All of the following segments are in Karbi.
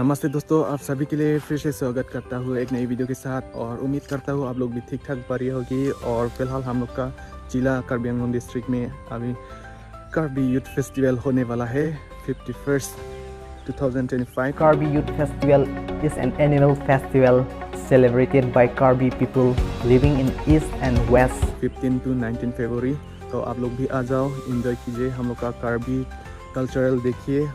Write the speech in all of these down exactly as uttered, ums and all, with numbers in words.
नमस्ते दोस्तों, आप सभी के लिए फिर से स्वागत करता हूँ एक नई वीडियो के साथ और उम्मीद करता हूँ आप लोग भी ठीक ठाक बढ़िया होगी। और फिलहाल हम लोग का जिला कार्बी आंगलोंग डिस्ट्रिक्ट में अभी कार्बी यूथ फेस्टिवल होने वाला है fifty first, two thousand twenty five. Karbi Youth Festival is an annual festival celebrated by Karbi people living in East and West। Fifteen two nineteen फरवरी, तो आप लोग भी आ जाओ, एंजॉय कीजिए, हम लोग का कार्बी कल्चरल देखिए।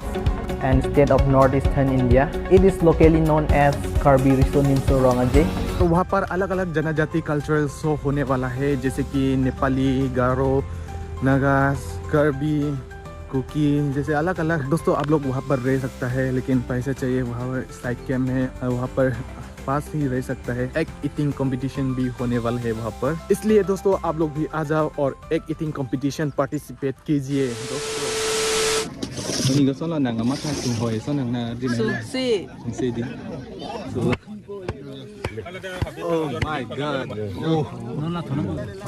And state of North Eastern India, it is locally known as Karbi Riso Nimso Rong Aje। तो वहाँ पर अलग अलग जनजाति कल्चरल शो होने वाला है, जैसे कि नेपाली, गारो, नागास, कार्बी, कुकी, जैसे अलग अलग। दोस्तों, आप लोग वहाँ पर रह सकता है, लेकिन पैसा चाहिए। वहाँ पर साइड कैंप है और वहाँ पर पास ही रह सकता है। एग ईटिंग कंपटीशन भी होने वाला है वहाँ पर, इसलिए दोस्तों, आप लोग भी आ जाओ और एग ईटिंग कंपटीशन पार्टिसिपेट कीजिए दोस्तों। Ini ko sono nang amat ha sing hoi sono nang na di na. Suksi. Sing si di. So. Oh my God. Oh.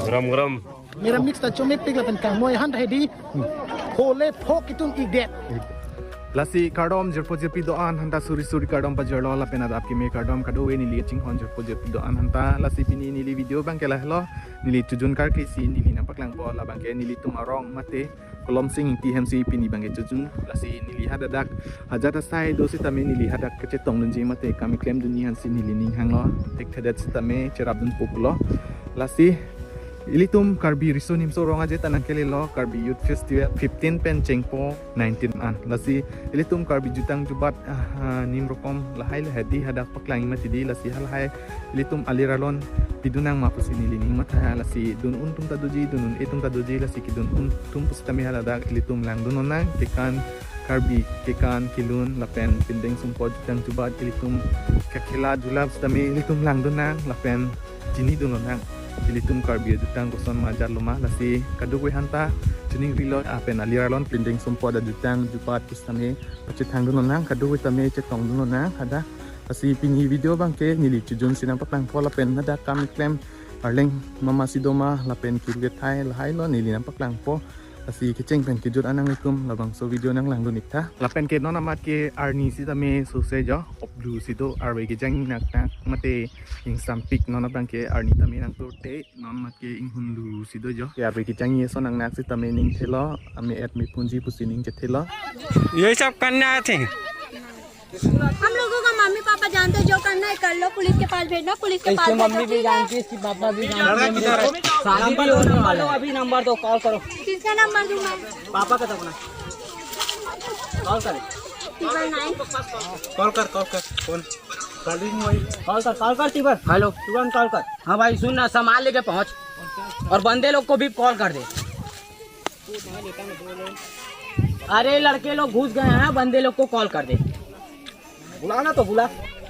Gram gram. Mera mix ta chomepik lapen kangmoi han ta hedi. Hole phok itum igdet. Lasi kardom jirpo jirpi do-an hanta suri suri kardom pajirlo lapen adap keme kardom kadokave neli chinghon jirpo jirpi do-an hanta. Lasi pini neli video abangke lahelo, neli chojun karke si neli nangpaklangpo, labangke nelitum arong mate Kolomsing Ingti hem si pini abangke chojun. Lasi neli hadak ajat asai do sitame neli hadak kachetongdunji mate kam keklem dunji han si neli ning hanglo. Thekthedet sitame cherapdun pulo. Lasi ilitum Karbi Riso Nimso Rong Aje ta nangkelelo, Karbi Youth Festival fifteen pen chengpo nineteen an. Lasi ilitum Karbi jutang jubat, ah, ah, nim rokom lahai lahai di hadak paklang mati di. Lasi halahai ilitum alir alon pidun nang ma pusi neli ning matha. Lasi dun-un atum ta doji, dun-un-e atum ta doji, lasi kedun-un atum pusitame haladak ilitum langdun nang, kekan Karbi, kekan kelun lapen pindeng sumpot jutang jubat ilitum kakhela jula pusitame ilitum langdun nang lapen chinidun nang ilitum Karbi ajutang koson ma ajat lo ma. Lasi kadokave hanta chiningrilo lapen alir alon pindeng sumpot ajutang jubat pusitame pachethangdun nang, kadokave tame chetongdun nang hadak. Lasi pini video abangke neli chojun si nangpaklangpo lapen hadak kam keklem arleng mama si do ma lapen kiri kethai lahai lo neli nangpaklangpo. Lasi kecheng pen kejut an nanglitum labangso video nanglangdun ik tha. Lapen ke non amat ke arni sitame sose jo, oplu si do, arve kejang nang nang mate ingsampik, non abangke arni tame nangtur te, non amat ke inghunlu si do jo. Ke arve kejang ye so nang nang sitame ning thelo, ame et me punji pusi ning chethelo. ये सब करना है थे। हम लोगों का mummy papa जानते, जो करना है कर लो, पुलिस के पास भेजना, पुलिस के पास इसके भेजना, मम्मी भी ठीक है? जानती है, इसके पापा भी जानते हैं। शादी भी होने वाला है। अभी नंबर दो, कॉल करो। किसका नंबर दूं मैं? पापा का दो ना। कॉल कर। Triple nine. कॉल कर, कॉल कर, फोन। कॉल कर, कॉल कर, ट्रिपल। हेलो। तुरंत कॉल कर। हाँ भाई, सुन ना, सामान लेके पहुँच और बंदे लोग को भी कॉल कर दे। अरे, लड़के लोग घुस गए हैं, बंदे लोग को कॉल कर दे। बुला ना तो बुला।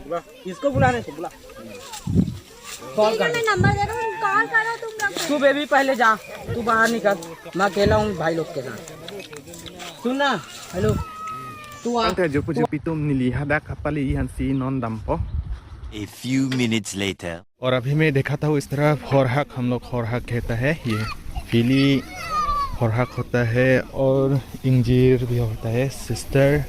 बुला। इसको बुलाने से बुला। कॉल कर दे। मैं नंबर दे रहा हूँ, कॉल करो तुम लोग। तू बेबी पहले जा, तू बाहर निकल, मैं अकेला हूँ भाई लोग के साथ। सुन ना, हेलो, तू आ। Ante jopo jopi atum, neli hadak kapale han si non dampo. A few minutes later. और अभी मैं दिखाता हूँ इस तरफ horhak, हम लोग horhak कहता है, ये pili horhak होता है और ingjir भी होता है, sister।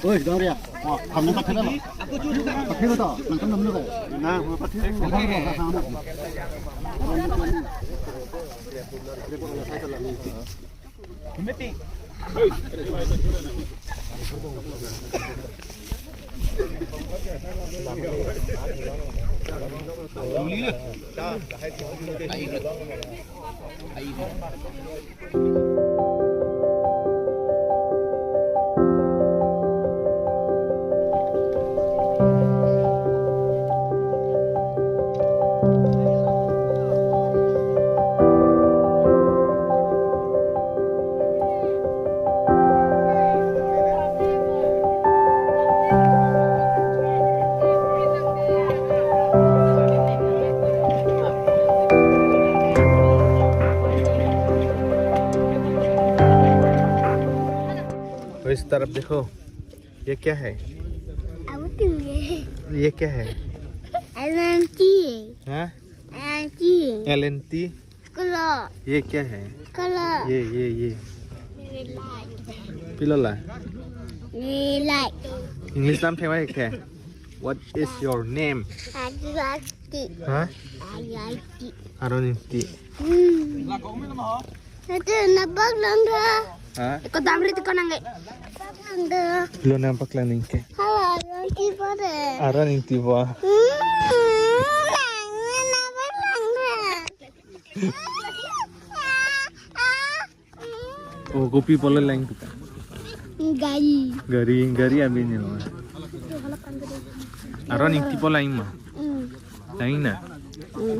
Oi, dong ria. Oh, kamu tak kenal? Tak kenal toh? Nang kan namanya kayak? Nah, gua pakai. Kamu tak kenal? Kamu tak kenal? Kamu tak kenal? इस तरफ देखो, ये क्या है? अब तुम ये। ये क्या है? L N T. हाँ? L N T. L N T. Kolo. ये क्या है? Kolo. ये, ये, ये। Pilala. Lilai. English nam thema ek hai. What is your name? Adilati. Huh? Adilati. Aron Ingti. Hmm. Itu napak langga. Hah? Iko damri tiko nangge. Napak langga. Lo nampak lang ningke. Hala, Aron Ingti pare. Aron Ingti ba. Hmm, langga, napak langga. Oh, kopi pulo lang kita. Gari. Gari, gari abin ni lo. Aron Ingti pulo lang ma. Hmm. Lang na. Hmm.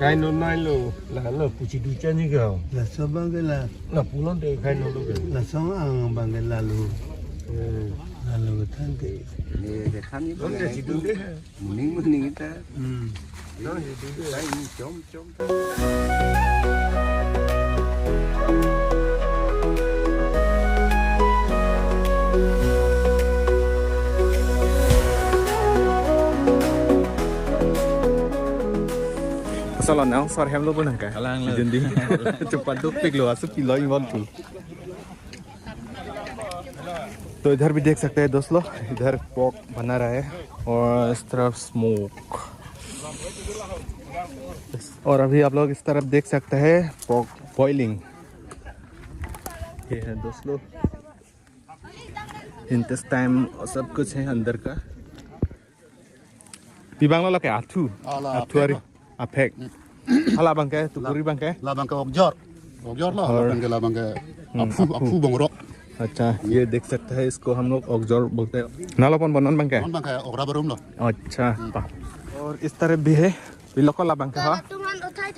Kai non nai lo, la lo, puchi ducha ni gao. Laso abang ke la. La pulang deh kai non lo ke. Laso ang abang ke lalu. Hmm. Lalu ke than ke. Ye, ke than ni. Lo ke si du deh. Muning muning kita. Hmm. Lo si du deh. Kai ni chom chom. Asal lo nang sor hem lo pun nangka. Kalang lo. Jadi cepat dupik lo, asup kilo yang bantu. तो इधर भी देख सकते हैं दोस्त लोग, इधर पोर्क बना रहा है और इस तरफ स्मोक। और अभी आप लोग इस तरफ देख सकते हैं पोर्क बॉइलिंग। ये है दोस्त लोग, इंटेस्टाइन और सब कुछ है अंदर का। Pi abang lo lake athu. Ala athu ari. Aphek. Aphek. Hmm. Hala abang ke, tukuri abang ke. La abang ke okjor. Okjor lo, la abang ke, la abang ke. Hmm, aphu, aphu. Aphu bongrok. अच्छा, ये देख सकते हैं, इसको हम लोग okjor बोलते हैं। Nalo pon bonon abang ke? Bonon abang ke, okra barum lo. अच्छा, hmm. Pa. और इस तरफ भी है। Piloko la abang ke ha? Tuman uthai.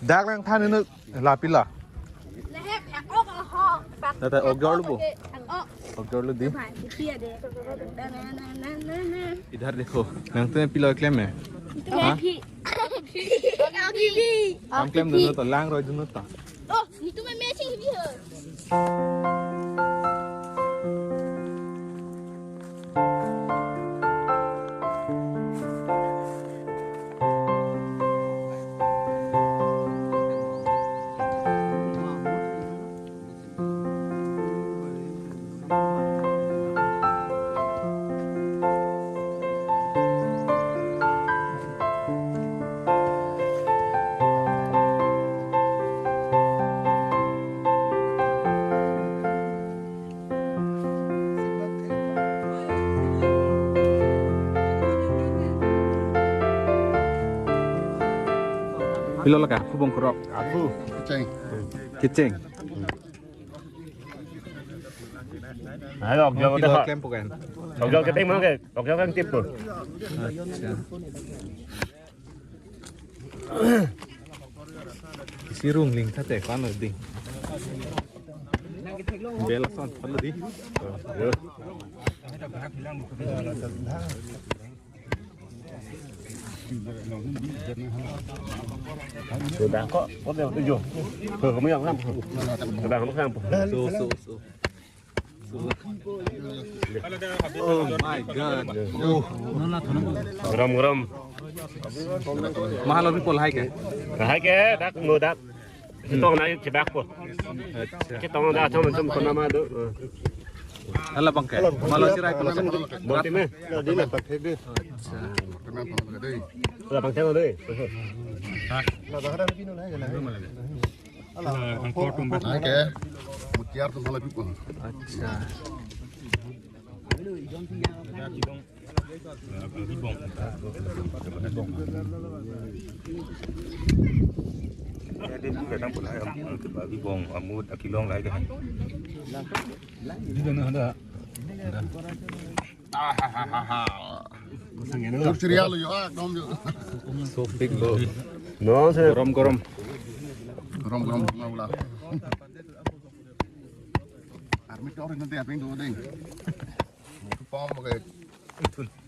Dak lang than inut. La pila. Tata okjor lo bo. Okjor lo di. इधर देखो, nangtum pila klem hai? Ha? Kam klem dun to, lang roi dun to. Pilo lake, aphu bongkrok. Aphu. Kecheng. Kecheng. Hai, okjor. Pilo klem pukan. Okjor ketheng ma ke, okjor kan tip tu. Acha. Isi rung ling thate kan ding. Bel son thalo di. Sudah kok, kok dia tujuh. Ke kami yang enam. Sudah kami enam. So, so, so. Oh my God. Oh. Ngeram, ngeram. Mahal lebih pol hai ke? Hai ke, dak, no dak. Chetong nai chebak po. Acha. Chetong da thom thom kona ma do. Hala bang ke. Malo sirai ko. Bonti me. Di na pathek de. Acha. Hala bang thek de. Ala. Oke. Mutiar tu hala pipo. Acha. Abibong. Ya, dia ni kadang pun ayam, abibong, amut, akilong lah itu kan. Di sana ada. Ada. Ah, ha, ha, ha, ha. Terus ceria lo, yo, ah, dom, yo. So big, bro. No, sir. Gorom, gorom. Gorom, gorom, gorom, lah. Army tor nanti apa yang dua ding? Pom ke.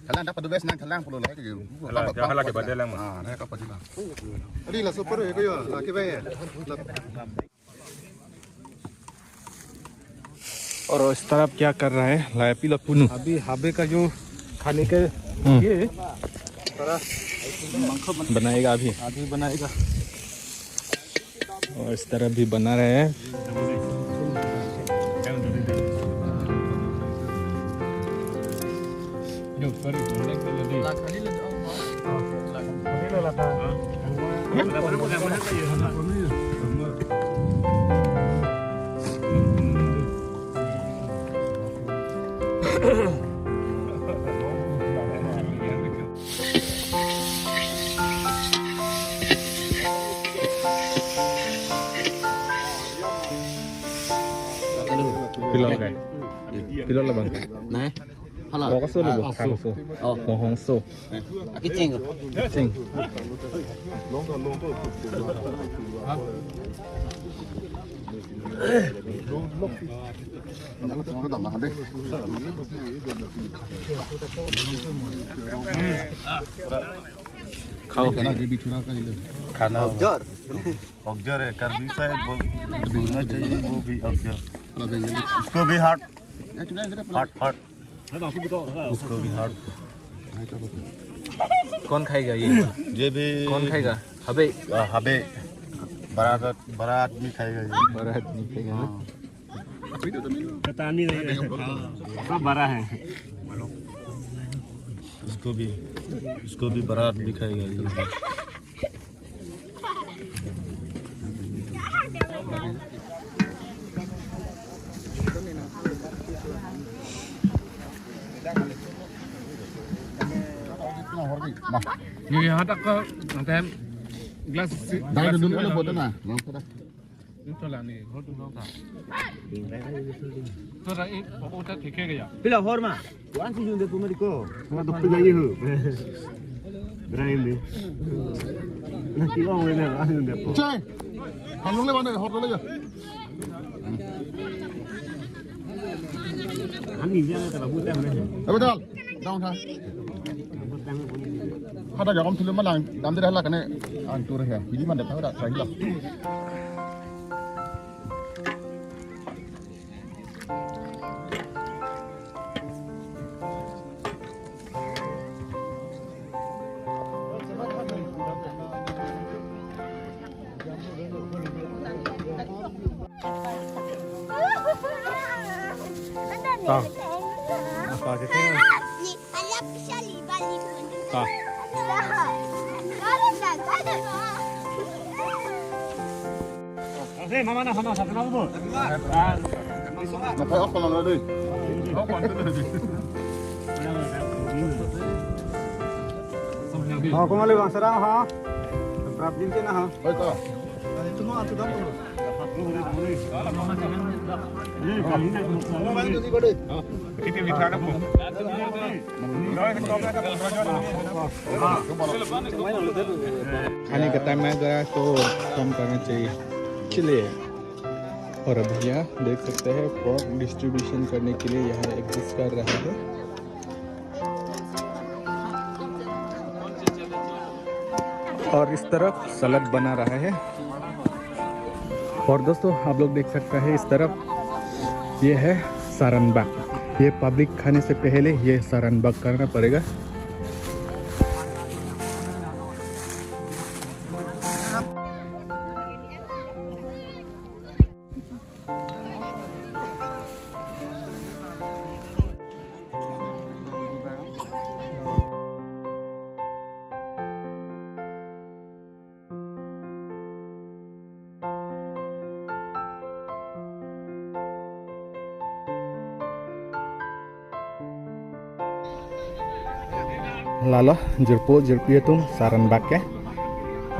Kalang dapat dua belas nang kalang pulo lagi. Kalang, kalang ke badai lang, Mas. Ah, nang dapat juga. Adi la super ya, kayo, laki ba ya. और इस तरफ क्या कर रहा है? लाया पीला पुनु। अभी हबे का जो खाने के हम्म। ये सारा बनाएगा अभी। अभी बनाएगा। और इस तरफ भी बना रहे हैं। Pilon kai. Pilon labang. Nai. Hala. Kok so lo, ah, kok so. Oh. Mohong so. Kicing. Kicing. खाओ। खाना। अकजर। अकजर है, कर्बी साहब बोल, बोलना चाहिए, वो भी अकजर। इसको भी हार्ट, हार्ट, हार्ट। उसको भी हार्ट। कौन खाएगा ये? ये भी कौन खाएगा? हबे। आ, हबे। बड़ा, बड़ा आदमी खाएगा ये। बड़ा आदमी खाएगा ना? हाँ। कटानी नहीं है। हाँ, सब बड़ा है। उसको भी, उसको भी बड़ा आदमी खाएगा ये। ये यहाँ तक का, मतलब, ग्लास से, dai dun dun lo, bote na. Ito lang ni, hold on ka. Ito lang, eh, papunta, tikhe kaya. Pila hor ma? Kuan si Jun de pumari ko. Ano to pila yun? Brian de. Na ki ong le na, ano de po. Che. Hanu le mana, hor le ya. Ani ya, ta babu ta mana. Abe dal. Down ha. Hada jagom thulu malang, dam de hala kane, ang tur he. Hidi man de thang da, sa hila. Ah. Apa gitu ya? Ah. Ase mama na sama sa kenal bu. Napai ok kolong doi. Oh, kung ali bang sarang ha. Prap din na ha. Baik ko. खाने का टाइम आ गया तो कम करना चाहिए। चलिए, और अभी यहाँ देख सकते हैं, फोर्क डिस्ट्रीब्यूशन करने के लिए यहाँ एग्जिस्ट कर रहा है। और इस तरफ सलाद बना रहा है। और दोस्तों, आप लोग देख सकते हैं, इस तरफ ये है सारन बाग। ये पब्लिक खाने से पहले ये सारन बाग करना पड़ेगा। Lalo, jirpo jirpi atum saran bak ke.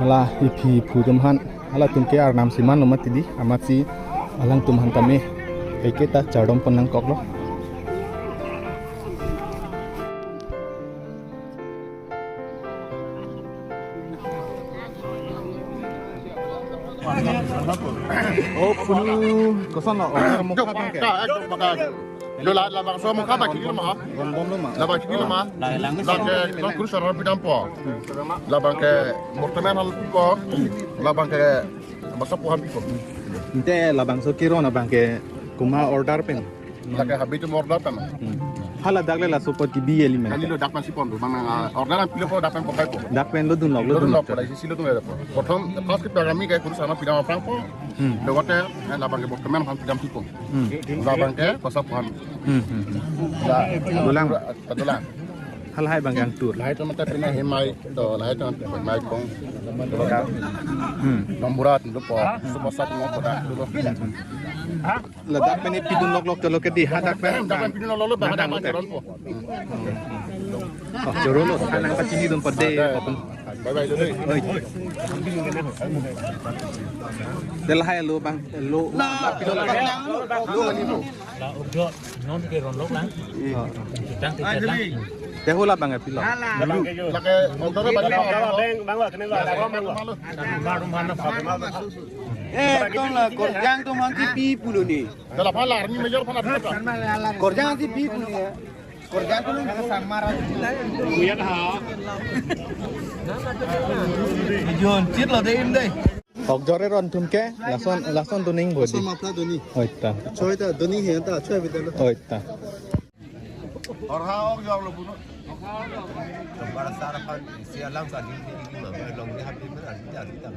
Hala iphi iphu atum aphan, halatum ke arnam si manlo mati di, amatsi alangtum aphan tame. Kaike ta chardom pon nangkoklo. Oh, punu, koson lo, oh, mukha bang ke. Ekdom bang ke. Lo la, labangso mukha bang kiki lo ma? Ron bom lo ma? Labang kiki lo ma? Labang ke, kong kuru saran pidampo. Labang ke, mortemen hal pipo. Labang ke, basa puhan pipo. Ante labangso kiron abang ke, komat order pen? Lake habe atum order pen. Hmm. Hala dak le laso apot kebi eli men. Kali lo dak pen si pon do, mane, ah, order an pilo po dak pen pokai po. Dak pen lo dunlok, lo dunlok, dunlok po, isi lo dunlok po. Prothom, first ke pagami ke kuru saran pidam aphrang po. Hmm. Logote, eh, labang ke mortemen aphan pidam pipo. Hmm. Labang ke, basa puhan. Hmm, hmm, hmm. La, dolang. Dolang. Halahai bang ke angtur. Lahai atum mate pine hemai, to lahai atum hemai kong. Hmm. Nong burat do po, supo sat nong burat do. Ladak pine pidun lok lok cholo ke di hadak pen. Dak pen pidun lok lok, bang hadak pen joron po. Oh, joron lo, kanang pachini dun pade. Bye bye, lo. Oi. Lahai lo bang, lo, lo, lo. La ugdo non ke ron lok lang. Iya. Kitang te lang. Te hula bang pilo. Lake order bang bang bang bang. Eh, tong la korjang atum aphan si pi pulo ni. Dalam hal army major aphan ada. Korjang si pi pulo ni. Korjang atum aphan samar. Kuyan ha. Jon chit lo de im de. Okjor eron atum ke, lason, lason doning bodi. Lason mapla doni. Oi ta. Choi ta doni he ta, choi bidalo. Oi ta. Orha okjor lo puno. Para sar aphan si alang sa di di ma long di hati ma di di ta.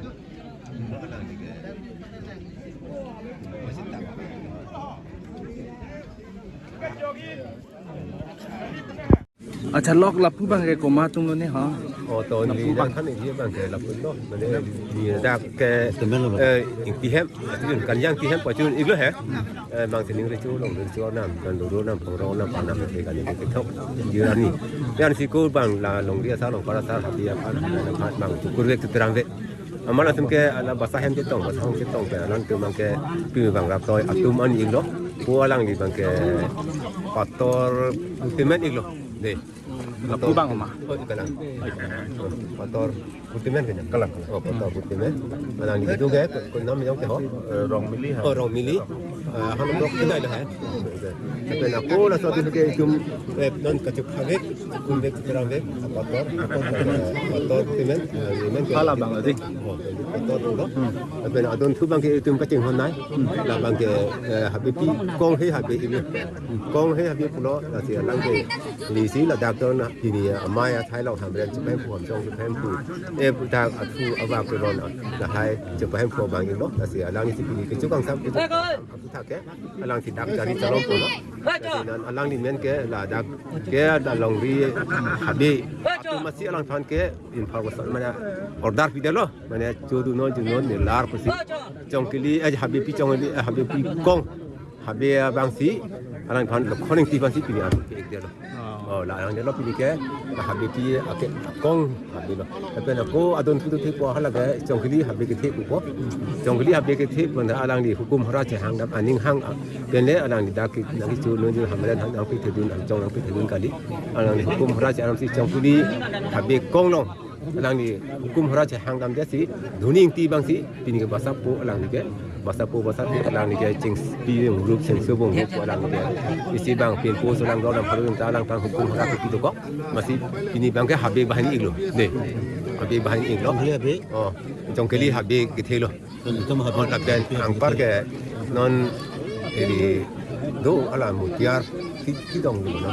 Acha lok lapu bang ke komat atum lo ne ha. Oh, to lapu ni bang. Kan ni bang ke lapu lo. Mane ni dak ke, eh, ingti hem, atun kan yang ti hem pachun iglo he. Eh, bang sining recho long recho nam, kan loro nam, pangro nam, panam ke kan ni kethok. Jirani. Yan si ko bang la long dia sa long para sa hati apa na bang chukur vek tu terang vek. Amat atum ke ala basa hem chetong, basa hem chetong ke alang atum bang ke pi bang rap toi atum an iglo. Ko alangli bang ke Pator Putimen iglo. De. Lapu bang ma. Oh, kalang. Pator Putimen kanya. Kalang, kalang. Oh, Pator Putimen. Alangli itu ke, ko nam yang ke ho? Eh, Rongmili ha. Oh, Rongmili. Ah, hanu dok kedai lo he. Tapi na ko laso atum ke itum, eh, non kachuk khavek. Kun vek, terang vek, Pator, Pator Putimen, eh, men ke. Hala bang adi. Oh, Pator tu lo. Tapi na adon thu bang ke itum kachinghon nai. La bang ke, eh, habe pi kong he habe ini. Kong he habe pulo, lasi alang ke lisi ladak atum na pini amei athai along Hamren chepahemphu, Hamjong chepahemphu. Eh, dak athu abak ke ron, lahai chepahemphu bang ilo, lasi alang isi pini kechuk angsam kechuk. Aku tak ke, alang si dak jari chalong pulo. Lasi non alangli men ke ladak ke da longri habe. Atum amatsi alangphan ke information mane order pidetlo. Mane chodu non, chodu non, ne lar pusi. Chongkili, eh, habe pi chongkili, eh, habe pi kong. Habe abang si, alangphan lo koning ti abang si pini atum ke ek detlo. Oh, la alang detlo pini ke, la habe pi ake kong habe lo. Tapi na ko adon thu thu thepo hala ke, Chongkili habe kethe pupo. Chongkili habe kethe pon alangli hukum hora chehang dam aning hang, ah, pen le alangli dak ke nangkecho nunju Hamren hang nangpethedun, Hamjong nangpethedun kali. Alangli hukum hora chehang si Chongkili habe kong long. Alangli hukum hora chehang dam dia si, duni ingti abang si, pini ke basa po alangli ke, basa po basa po alangli ke, chingpi bung rup chingso bung rup alangli ke. Isi bang pin po so lang dor dam phalu ta alangphan hukum hora ke pi dokok, amatsi pini bang ke habe banghini iglo. De. Habe banghini iglo. Chongkili habe. Oh, Chongkili habe kethelo. Itum habe. Oh, lapen anpar ke non ili do ala mutiar ki, kidong do no.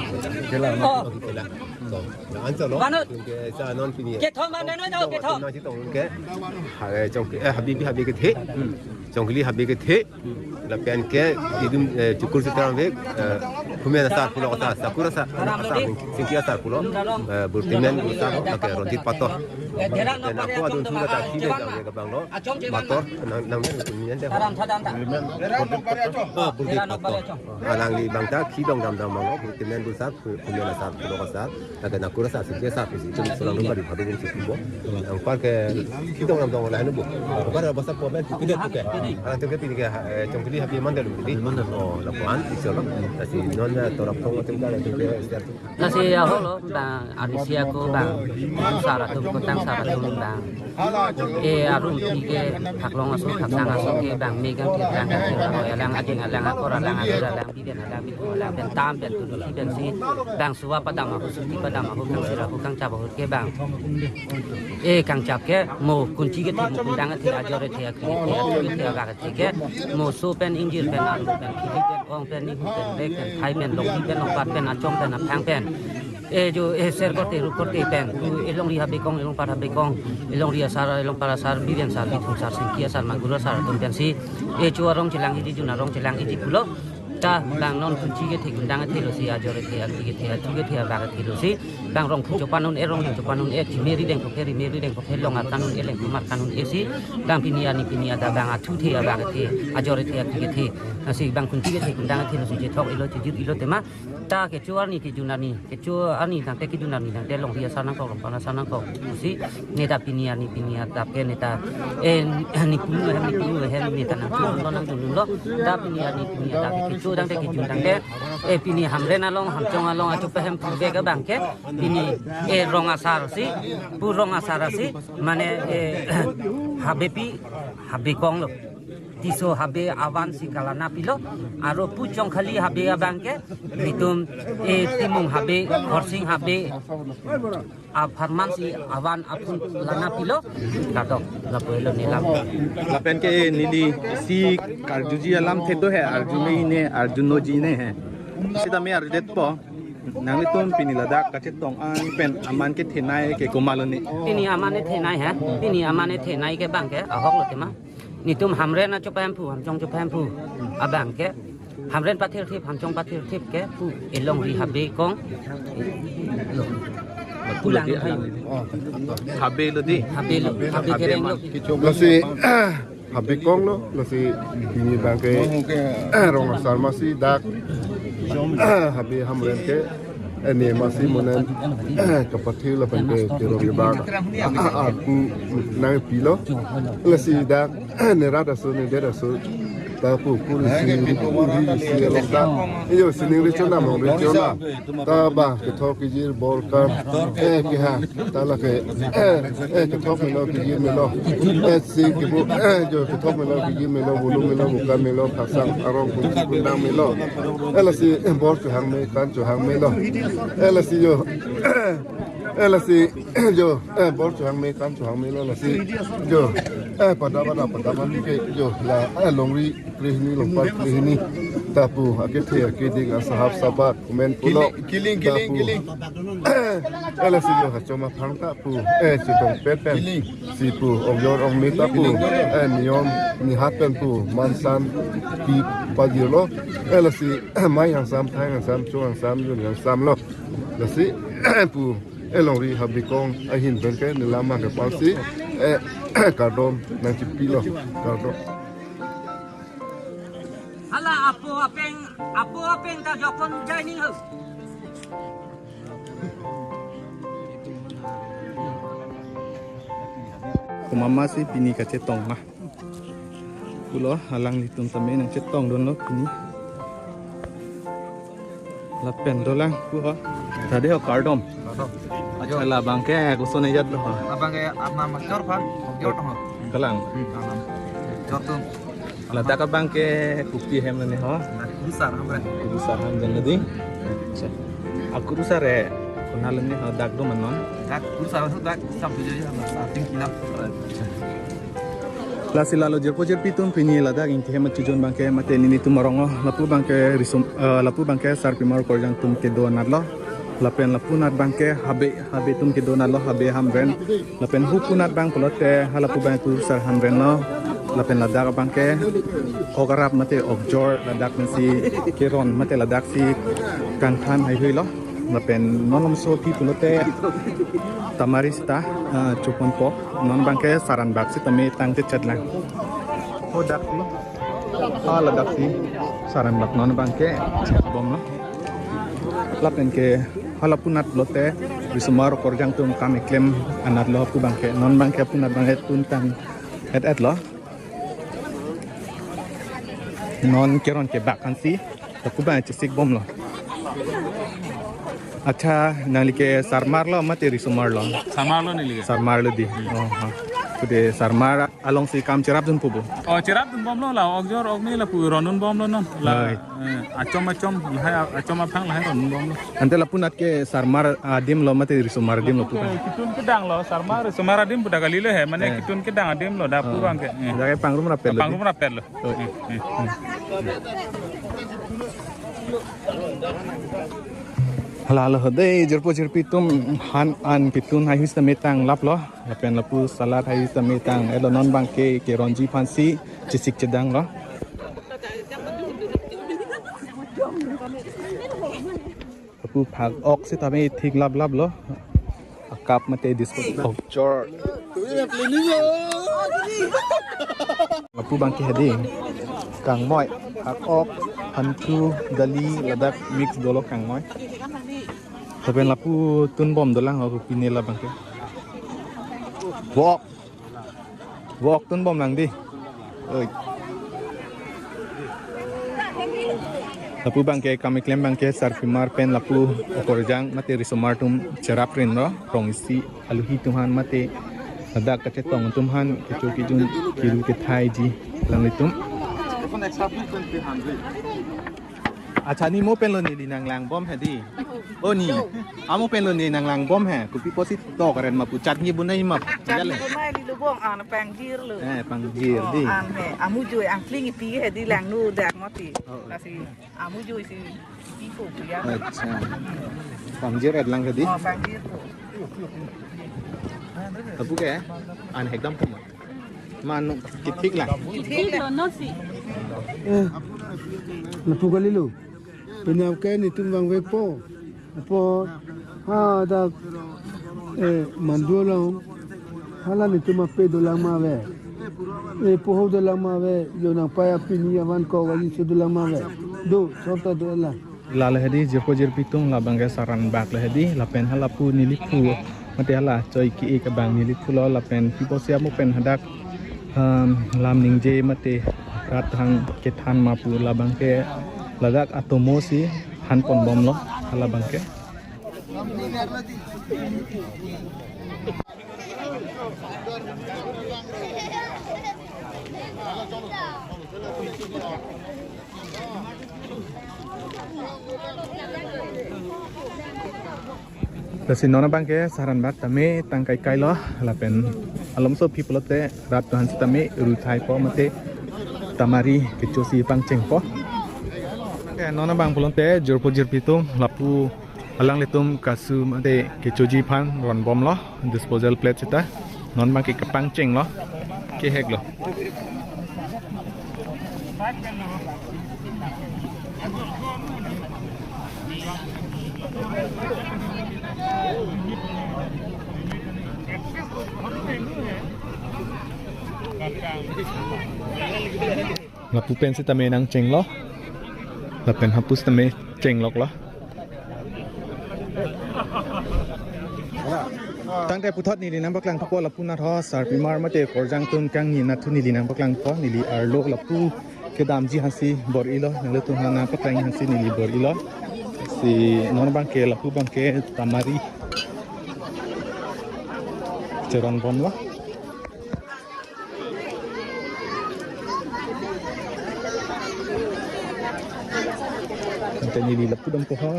Kela no. Oh, kela. So, na ansa lo. Bano. Ke sa non pini. Kethom bano no, kethom. Na si tong ke. Ha, eh, Chongki, eh, habe pi habe kethe. Chongkili habe kethe. Lapen ke itum, eh, chukur sitram vek, eh, Humen asar pulo kata, Sakur asar, asar, Singki asar pulo, eh, Burtimen, Bursa, lake Ronjit Pator. Dan ako adun thu kata, kidong dam ke bang lo, Pator, nang, nang, nang, nang, Ah, Burjit Pator. Alangli bang ta, kidong dam dam bang lo, Burtimen, Bursa, Humen asar pulo kata, lake Nakur asar, Singki asar, pusi, itu selang lupa di, habis itu, bo. Nangpar ke, kidong dam dam lain, bo. Nangpar bahasa po ben, tidak tu ke. Alang tu ke, pini ke, eh, Chongkili happy Monday lo, pini. Oh, lapuan, insya Allah. Lasi non, eh, torap kong atum ka, atum ke, siap tu. Lasi ahok lo, bang, arnisi ako, bang, sar atum, kotang sar atum, bang. Eh, arum pi ke, thaklong aso, thaksang aso ke, bang, megang ke, bang, ke, alang, ajing alang, akor alang, adur alang, biben alang, bitung alang, pen tam, pen tudu, pen si, bang, suwa padam aho, suti padam aho, kang sira aho, kang chap aho ke, bang. Eh, kang chap ke, mo, kunchi kethe, mo, kundang kethe, ajor kethe, akri kethe, athu kethe, abak kethe ke, mo, so pen, ingjir pen, alu pen, kili pen, ong pen, nihu pen, rek pen, thai pen, longdi pen, longpat pen, achong pen, aphang pen. Eh, jo, eh, ser korte, ru korte pen. Tu, eh, longri habekong, eh, longpar habekong, eh, longri asar, eh, longpar asar, biben sar, bithung sar, Singki asar, Magur asar, atum pensi, eh, chu arong chelang iji, jun arong chelang iji pulo. Ta, bang non kunchi kethe, kundang kethe lo si, ajor kethe, akri kethe, athu kethe, abak kethe lo si. Bang rong phu chopanun, eh, rong chopanun, eh, chimeri deng kophe, rimeri deng kophe, long arkanun, eh, leng kumar kanun, eh, si. Bang pini ani pini ada, bang athu kethe, abak kethe, ajor kethe, akri kethe. Lasi bang kunchi kethe, kundang kethe lo si, chethok ilo, chejut ilo tema. Ta kecho arni, kejun arni, kecho arni tangte, kejun arni tangte longri asar nangkok, longpar asar nangkok. Si, neta pini arni, pini adap ke neta, eh, ni punu hem, ni punu hem, neta nangchun lo, nangchun lo. Ta pini arni, pini adap ke kecho tangte, kejun tangte, eh, pini Hamren along, Hamchong along, acho pehemphu ke bang ke, pini, eh, rong asar si, pu rong asar si, mane, eh, habepi, habekong lo. Tisso habe avan si kalana pilo, aro pu Chongkhali habe abang ke, netum, eh, Timung habe, Khorsing habe, apharman si avan aphun lana pilo, kadok, lapu helo nelam. Lapen ke neli si karjuji alam thedo he, arju me ne, arju noji ne he. Sitame arju detpo, nanglitum pini ladak kachetong an pen aman kethenei ke komatlo ne. Pini aman kethenei he, pini aman kethenei ke bang ke, ahok lo tema. Netum Hamren acho pahemphu, Hamchong acho pahemphu abang ke, Hamren pathirthip, Hamchong pathirthip ke pu, eh, longri habekong lo. Pulang lo. Habe lo di. Habe lo, habe kereng lo. Lasi habekong lo, lasi pini bang ke rong asar masi dak habe Hamren ke, eh, ne masi monen, eh, kapathe lapen ke kerong ke bang, ah, ah, ah, nangpilo. Lasi dak, eh, ne rat aso, ne det aso, ta pu, pu ri si, pu ri si along ta. Iyo, sining ri chonam, ri chonam. Ta bang kethok kejir bor kan, eh, keha, ta lake, eh, eh, kethok melo kejir melo. Eh, si kebu, eh, jo kethok melo kejir melo, bulu melo, mukan melo, khasang arong kunchi kundang melo. Eh, lasi, eh, bor chohang me, kan chohang melo. Eh, lasi jo, eh, lasi jo, eh, bor chohang me, kan chohang melo, lasi jo, eh, pada pada pada man ke jo, la, eh, longri krehini, longpar krehini, ta pu akethe akeding, asahap sabat, kumen pulo. Kiling, kiling, ta kiling, pu, kiling. Eh, lasi jo hachoma phang ta pu, eh, chetong pen pen. Kiling. Si pu, ong jor ong me ta pu, kiling, kiling, eh, niyom, nihat pen pu, mansan, pi pajirlo. Eh, lasi, mai hangsam, thai hangsam, chung hangsam, jun hangsam lo. Lasi, pu, eh, longri habekong ahin pen ke nelam mang ke palsi, eh, kardom nangchipilo, kardom. Hala apo apeng, apo apeng ta jokon jaining ho. Komat masi pini kachetong ma. Pulo alanglitum tame nangchetong dunlo pini. Lapen dolang pu ho. Tade ho kardom. Kardom. Accha, labang ke koson ejat lo ho. Labang ke Arnam Jor phan, Jor tong ho. Kalang. Hmm, Arnam. Jor tum. Ladak abang ke kopi ahem lo ne ho. Nah, Kurusar Hamren. Kurusar Hamren lo di. Accha. Akurusar e, konat lo ne ho, dak do ma non. Dak Kurusar, dak sam tujuh ya, sam ting kinap. Accha. Lasi lalo jirpo jirpi atum, pini ladak ingti hem achujon abang ke mate nelitum arong o, lapu abang ke risum, eh, lapu abang ke sarpimar korjang atum kedo anat lo. Lapen lapu anat abang ke habe, habe atum kedo anat lo, habe Hamren. Lapen hupu anat abang pulote halapu abang Kurusar Hamren lo. Lapen ladak abangke ok arap mate ok jor, ladak pensi keron mate ladak si kangthan haihui lo. Lapen non lamso aphi pulote tamari sita, ah, choponpo. Non abangke saran bak sitame tangte chetlang. Hadak si, ah, ladak si saran bak non abangke chetbom lo. Lapen ke hala punat lote risomar okorjang atum kam keklem anat lo pu abangke. Non abangke punat abangke tuntang et et lo. Non keron kebak ansi, lapu abang chesikbom lo. Accha, nangli ke sarmar lo mate risomar lo? Sarmar lo neli ke. Sarmar lo dei. Oh, ha. Pude sarmar alongsi kam cherapdunpo bo? Oh, cherapdunbom lo, la ok jor ok me lapu rondunbom lo non. La, eh, achom achom lahai, achom aphang lahai rondunbom lo. Ante lapu anat ke sarmar adim lo mate risomar adim lo pu abang? Kitun kedang lo, sarmar risomar adim pu ta kalilo he, mane, eh, kitun kedang adim lo, dak pu abangke. Eh. Dak ke pangrum rapet lo. Pangrum rapet lo. Oh. Eh, eh, eh. Hala, hala, dei, jirpo jirpi atum han an kitun haihui sitame tanglap lo. Lapen lapu salad haihui sitame tang et lo, non abangke keronji aphansi chesik chedang lo. Lapu phak ok sitame thik lap lap lo. Akap mate disposal. Ok jor. Lapu abangke hedi. Kangmoi, phak ok, hanthu, dali, ladak mix dolo kangmoi. Lapen lapu tunbom dolang ho pine labangke. Wok. Wok tunbom lang dei. Oi. Lapu abangke kam keklem abangke sarpimar pen lapu okorjang mate risomar atum cherapdun lo, rong isi aluhi atum aphan mate ladak kachetong atum aphan kecho kejun kiru kethaiji alanglitum. Accha, ne mo pen lo neli nanglangbom hedi. Oh, ne. Amo pen lo ne nanglangbom he. Kopi pusi to karen ma pu, chatni bunai ma pu. Chatni bunai, neli lo bong an pangjir lo. Eh, pangjir dei. An he. Amu joi angkling ipi hedi langno dak mati. Oh, oh. Lasi amu joi si ipo pu ya. Accha. Pangjir et lang hedi. Oh, pangjir ko. Lapu ke an hekdam ko ma. Manu kithik lang. Thik lo, non si. Eh, lapu kalilo. Penap ke netum vangvekpo. Apo hadak, eh, mandu along hala netum ape dolang ma ave. Eh, poho dolang ma ave. Lo nangpai apini avan ko vaji so dolang ma ave. Do, sorta do la. Lale hedi jirpo jirpi atum, labangke saran bak le hedi, lapen halapu neliphu mate hala choi ke-e abang neliphu lo, lapen pipo siam pen hadak, em, lam ningje mate rat hang kethan ma pu labangke ladak atomo si hanponbom lo halabangke. Lasi non abangke saran bak tame tang kaikai lo, lapen alomso aphi pulote rat atum aphan sitame ru thaipo mate tamari kecho si pangchengpo. Ke non abang pulote jirpo jirpi atum lapu alanglitum kasu mate kechoji aphan ronbom lo, disposal plate seta. Non abangke kepangcheng lo, kehek lo. Lapu pen sitame nangcheng lo. Lapen hapu sitame chenglok lo. Tangte puthot neli nangpaklang thupo lapu anat ho, sarpimar mate okorjang atum kangni anat thu neli nangpaklang thupo, neli arlo lapu kedamji aphansi bor-i lo, nanglitum aphan nangpaklang aphansi neli bor-i lo. Si non abangke lapu abangke tamari cheronbom lo. Ante neli lapu dampo ho.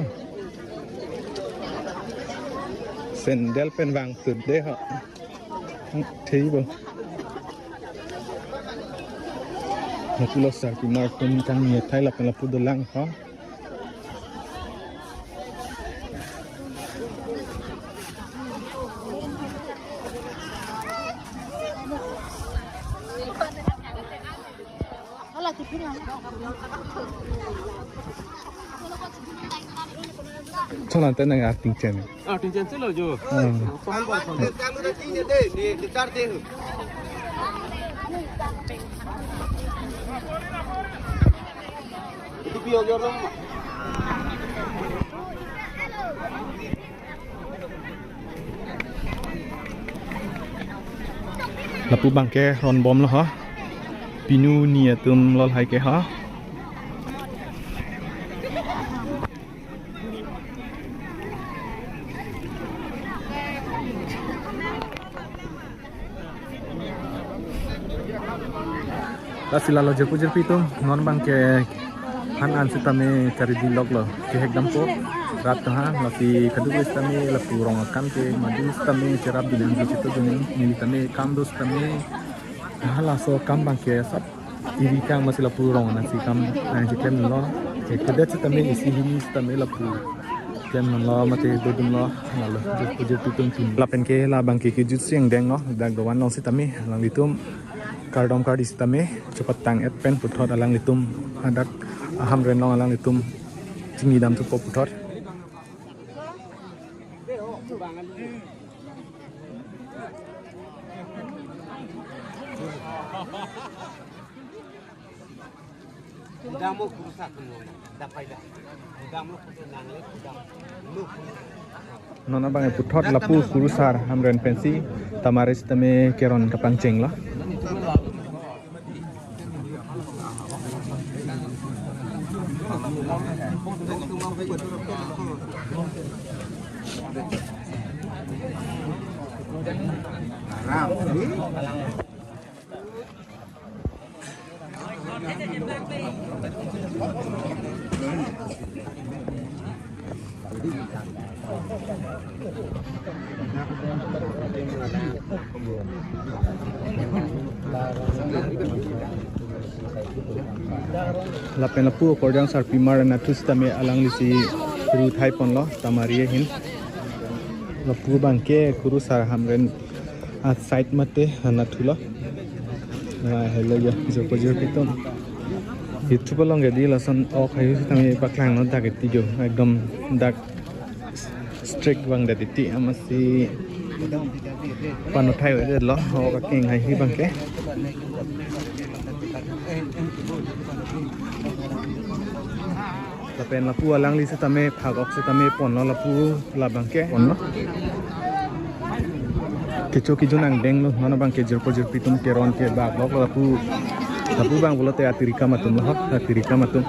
Sandal pen vangtut dei ho. Thei bo. Lapu lo sarpimar atum kangni athai lapen lapu dolang ho. Chonam te nang acting chen. Ah, tingchen silo jo. Hmm. Pahal ba pahal. Itu pion jorong ma. Lapu abangke ronbomlo ho. Pinu ni atum lo lahai ke ho. Lasi lalo jirpo jirpi atum, non abangke han an sitame kari dilok lo, kehek dampo, rat taha, lasi kadokave sitame lapu rong akam ke madu sitame cherap dun nangji chito dun neli tame kam do sitame, halaso akam abangke sap iri kang masi lapu rong ansi kam nangji klemlo, ke kedet sitame isi hini sitame lapu klemlo mate dodunlo, lalo jirpo jirpi atum pin. Lapen ke la abangke kejut si angdeng lo, dak dovan along sitame, alanglitum kardom kardi sitame chepatang et pen puthot alanglitum hadak aHamren along alanglitum chingni dam thupo puthot. Kudam mo kurusar kemo, dapai da. Kudam lo kutu nangle kudam. Lo kutu. Non abang puthot lapu kurusar Hamren pensi tamari sitame keron kapangcheng lo. Lapen lapu akorjang sarpimar anatthu sitame alanglisi ru thai ponlo tamari ahin. Lapu abangke kurusar Hamren a side mate anatthu lo. Ah, hello ya, jirpo jirpi atum. YouTube along jadi lason ok hayu sitame paklang non dak iti jo. Ekdom dak strict abang dak iti amatsi pano thai lo. Ok akeng hai hi abangke. Lapen lapu alangli sitame phak-ok sitame ponlo lapu labangke ponlo. Kecho kejun angdeng lo, non abangke jirpo jirpi atum keron kebak-ok lapu, lapu abang pulote atirikam atum lo, atirikam atum.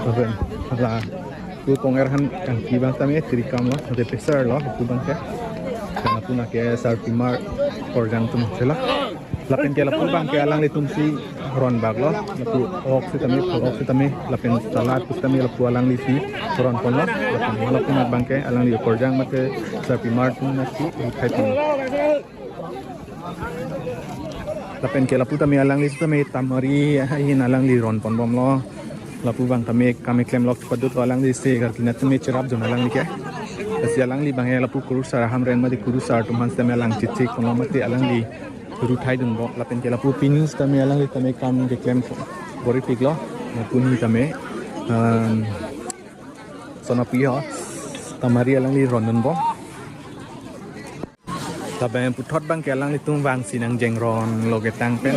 Lapen lapu konger han kangki abang tame tirikam lo, mate peser lo lapu abangke. Karena lapu nake sarpimar akorjang atum chela. Lapen ke lapu abangke alanglitumsi ronbak lo, lapu ok sitame, phak-ok sitame, lapen salad sitame lapu alanglisi ron ponlo, lapen lapu abangke alangli akorjang mate sarpimar atum nasi ru thai ponlo. Lapen ke lapu tame alangli sitame tamari ahin alangli ron ponbomlo. Lapu abang tame kam keklem lok padut lo alanglisi, karkina tame cherap jun alangli ke. Lasi alangli abangke lapu kurusar Hamren mate kurusar atum aphan sitame alang chechek ponlo mate alangli ru thai dunbom. Lapen ke lapu pinu sitame alangli tame kam keklem bor-ipik lo. Lapu ni tame, um, sonapi ho. Tamari alangli ron dunbom. Lapen puthot abangke alanglitum vangsi nangjeng ron lo ketang pen.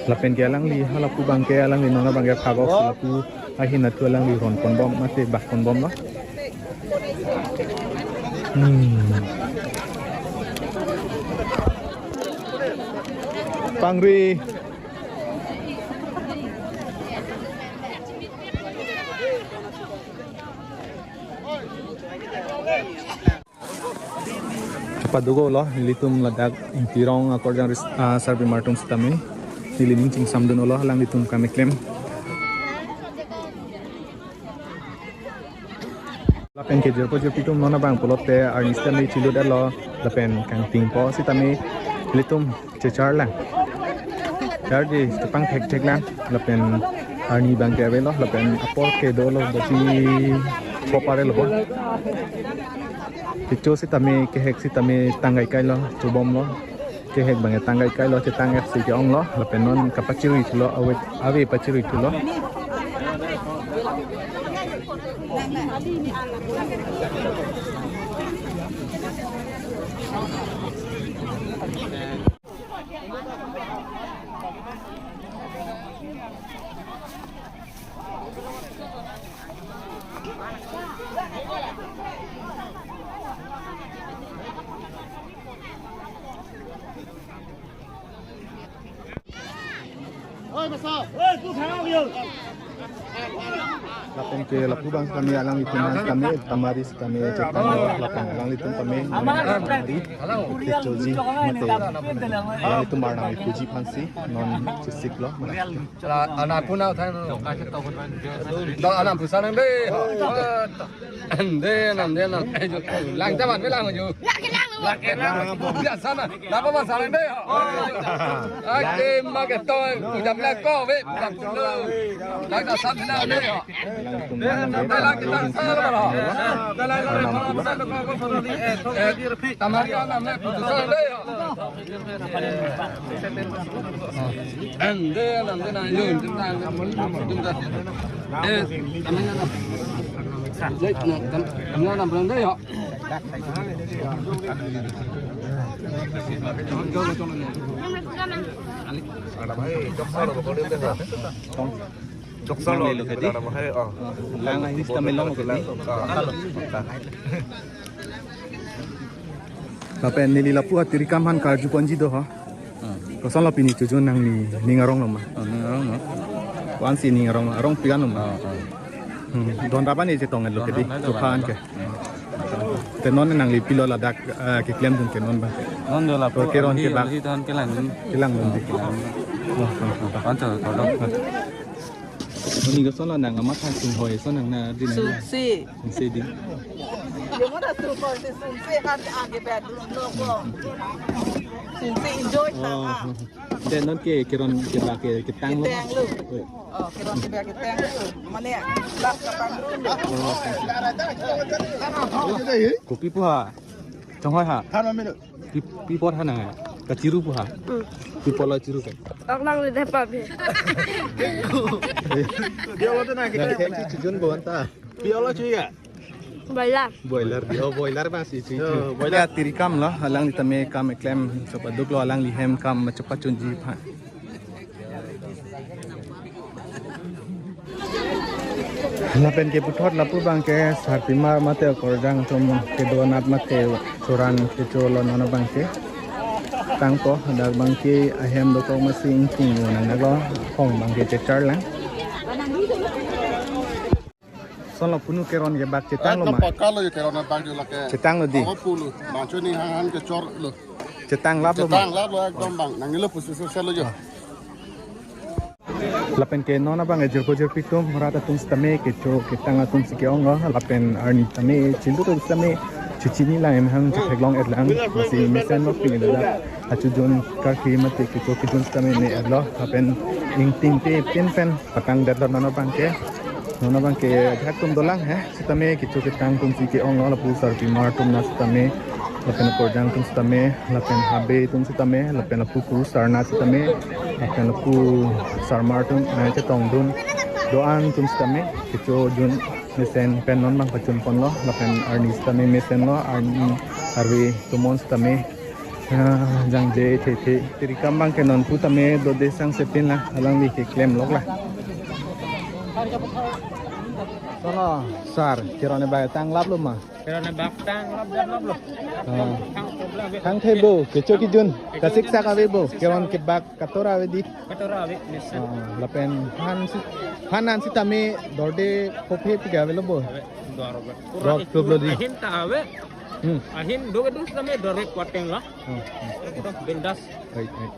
Lapen ke alangli halapu abangke alangli non abangke phak-ok si lapu ahin anatthu alangli ron ponbom mate bak ponbomlo. Hmm. Pangri. Chepado-ok lo, nelitum ladak Ingtirong akorjang ris-, ah, sarpimar atum sitame. Neli ning chingsam dun-ok lo, alanglitum kam keklem. Lapen ke jirpo jirpi atum non abang pulote arni sitame chilut lo, lapen kangtingpo sitame nelitum chechar lang. Charji chepangthek thek lang, lapen arni abangke avelo, lapen apor ke dolo, basi popare lo. Kecho sitame, kehek sitame tangkai kai lo, chobomlo. Kehek abang tang kai kailo, chetang F C ke-ong lo, lapen non kapachirui thulo, ave, ave pachirui thulo. Lapen ke lapu abang kami alanglitum kami tamari kami chetang lapen alanglitum kami tamari kechoji mate alanglitum arnam kechoji aphansi non chesik lo. Chala, ana puna uthai no. Dong ana pusa nang de. De nam, de nam. Lang jaman me lang ju. Lang ke lang. Lang ke lang. Ya sana. Napa masalah de? Ake ma ke to, jam la ko ve, jam pulo. Lang ta sat na de. Lang ta sat na de. Tamari ana me pusa de. Lang ahis ta melong ke di. Lapen neli lapu atirikam aphan karju ponji do ho. Hmm. Kosonlo pini chojun nangli ning arong lo ma? Oh, ning arong lo. Wan si ning arong, arong pian lo ma? Oh, oh. Hmm. Don rapan ni chetong lo ke di. Don rapan. Chophan ke. Hmm. Te non nangli pilo ladak, eh, keklemdun ke non abang. Non do lapu. Oke, ron ke bak. Hi don kelang. Kelangdun di. Kelang. Oh, oh, oh. Anto, kodok. Ini kosonlo nang amat han sung hoi, so nang na din. Sungse. Sungse din. Dia mana sungse, sungse kan agi bedroom lo ko. Sungse enjoy ta. Oh. Te non ke keron kebak ke ketang lo. Ketang lo. Oh, keron kebak ketang lo. Mane ya? Bak ke bedroom lo. Oh. Kopi pu ha. Chonghoi ha. Than ma melo. Pi, pi apor ha nang ha. Kachiru pu ha. Hmm. Pi apor lo chiru ke? Orang lidah apa be? Dia lo tu nak kita. Nanti chojun ko anta. Dia lo cuy ya. Boiler. Boiler, oh, boiler ba si, si, si. Oh, boiler. Ya, atirikam lo, alangli tame kam keklem, chopaduk lo, alangli hem kam, chopa chunji aphan. Lapen ke puthot lapu abang ke sarpimar mate okorjang atum kedo anat mate choran kecho lo non abang ke. Tangpo, dak abang ke ahem dokok masing king lo nang lo, hong abang ke chechar lang. Kosonlo punu keron kebak chetang lo ma? Pakka lo je keron abang je lake. Chetang lo di. Awa pulu. Bangcho ni han han kechor lo. Chetang lap lo ma? Chetang lap lo ekdom abang. Nangli lo pusi sosial lo jo. Lapen ke non abang ejirpo jirpi atum, rat atum sitame, kecho ketang atum si ke-ong lo, lapen arni tame, chindu atum sitame, chichini lang, emhang chetheklong-et lang, masi mesen lo pini lo da. Achojun karki mate kecho kejun sitame ne-et lo, lapen ingting te pin pen patangdet lo non abang ke. Non abang ke ajahak atum dolang he. Sitame kecho ketang atum si ke-ong lo lapu sarpimar atum na sitame, lapen okorjang atum sitame, lapen habe atum sitame, lapen lapu kurusar na sitame, lapen lapu sarmar atum, eh, chetongdun do-an atum sitame, kechojun mesen pen non abang pachun ponlo, lapen arni sitame mesen lo, arni arve tomon sitame. Ah, jangje thethe. Atirikam abang ke non pu tame dode sangsepin la, alangli keklem lok la. Kosonlo, sar, keron kebak tang lap lo ma? Keron kebak tang lap, lap, lap lo. Ah. Tang problem. Tang the bo, kecho kejun, kasik sak ave bo, keron kebak katora ave di. Katora ave, yes, sir. Ah, lapen han si, han an sitame dorde kophe pu ke ave lo bo. Ave, dor ave. Dor klub lo di. Ahin ta ave. Hmm. Ahin do kedus tame dor ke kuateng la. Hmm, hmm. Ekdom bindas. Baik, baik.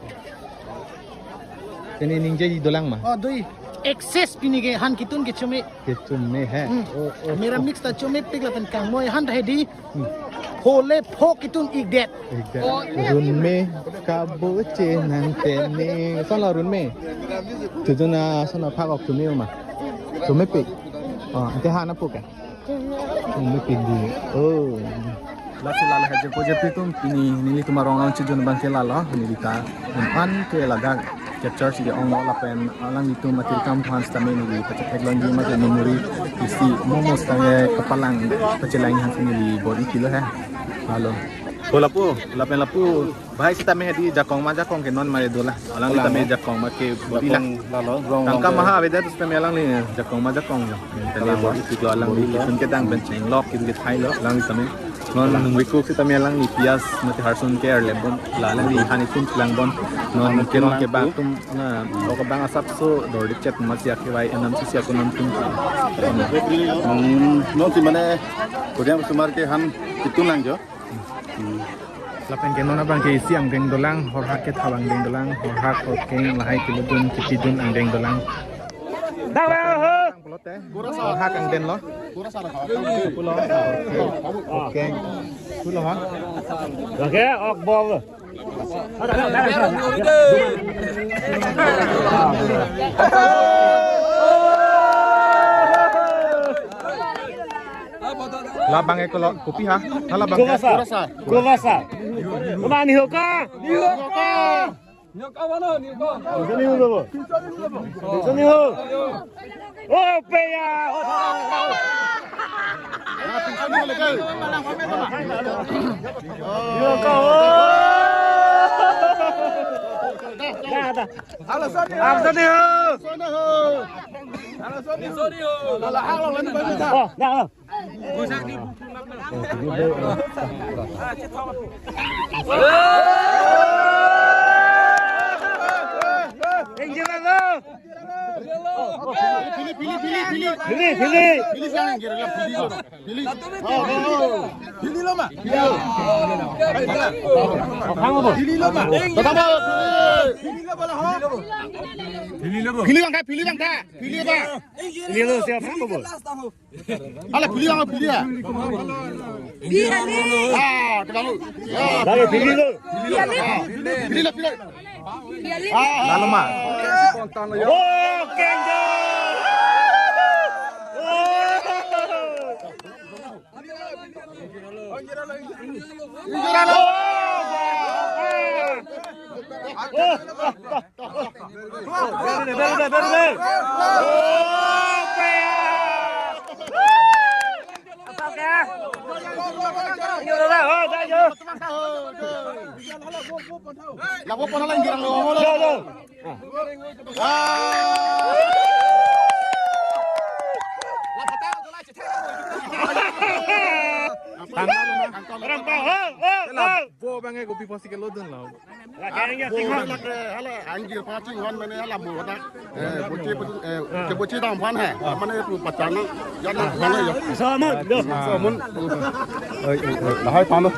Ini ningje di dolang ma? Oh, doi. Excess pini ke han kitun ke chome. Ke chome he. Hmm. Oh, oh, mera oh. Mix ta chomepik lapen kangmoi han ta hedi. Hmm. Hole pho kitun ikdet. Ikdet. Oh. Runme kabo chenang tene. Kosonlo runme? Chojun ason aphak ok chome ma? Chomepik. Oh, ante han apo ke? Chomepik di. Oh. Lasi lalo he jengpo jengpi atum, pini nelitum arong along chijun abang ke lalo, neli ta an ke ladak capture si ong lapen alanglitum atir kam aphan sitame neli pachetheklongji mate memory isi momo sitame kapalang pachelang aphan si neli bor-i kilo he. Lalo. Ko lapu, lapen lapu, bahai sitame hedi jakong ma jakong ke non mare dolang. Alangli tame jakong ma ke bor-i lang. Lalo, rong tangka maha avedet sitame alangli jakong ma jakong jo. Tame bor-i kilo alangli isun kedang pen chenglok kilo ke thai lo alangli tame. Non nungvekuk sitame alangli piyas mate harsun ke arlem bom. La alangli han itum chelang bom. Non ke non kebang atum na, o kebang asapso dor dikchet masi akevai enam sisi aku non tum. Hmm, non si mane, kemudian sumar ke han itum lang jo. Hmm. Lapen ke non abang ke isi angdeng dolang, horhak ke thap angdeng dolang, horhak, horkeng, lahai kelodun, kepidun angdeng dolang. Dah, dah, ho. Pulote, horhak angdeng lo. Pulo, horkeng. Pulo ha. Oke, ok, bol. Labang e kolo, kopi ha? Ha labang e? Kurasa. Kurasa. Kurasa. Kemani ho ka? Niho ka. Niho ka mana? Niho ka. Bisa niho ka, bo? Bisa niho. Oh, peya. Niho ka, oh. Dah, dah. Halo, Sony. Halo, Sony, ho. Sony, ho. Halo, Sony, ho. Sony, ho. Halo, halo, lagi bagus, ha. Oh, dah, dah. Pilih, pilih, pilih, pilih, pilih. Pilih, pilih. Pilih, jangan kira-kira pilih. Pilih. Oh, oh, oh. Pilih lo, ma. Pilih lo. Pilih lo, ma. Pilih lo, bala, ho. Pilih lo, bang, pilih, bang, pilih, bang. Pilih lo, siapa, bo? Ala, pilih, bang, pilih ya. Ah, terlalu. Ya. Pilih lo. Pilih lo, pilih lo. Ah. Lalo ma. Oh, kenjo. Oh. Labo pon lang girang lo. Bo bang e kopi posi kelodun lo. Bo lake hala anggir paching hon mane hala bo dak. Eh, bochi, eh, ke bochi dam aphan he. Mane pu pachang na. Ya na, ya na, ya. Samun, do. Samun. Oi, oi, oi. Lahai pano.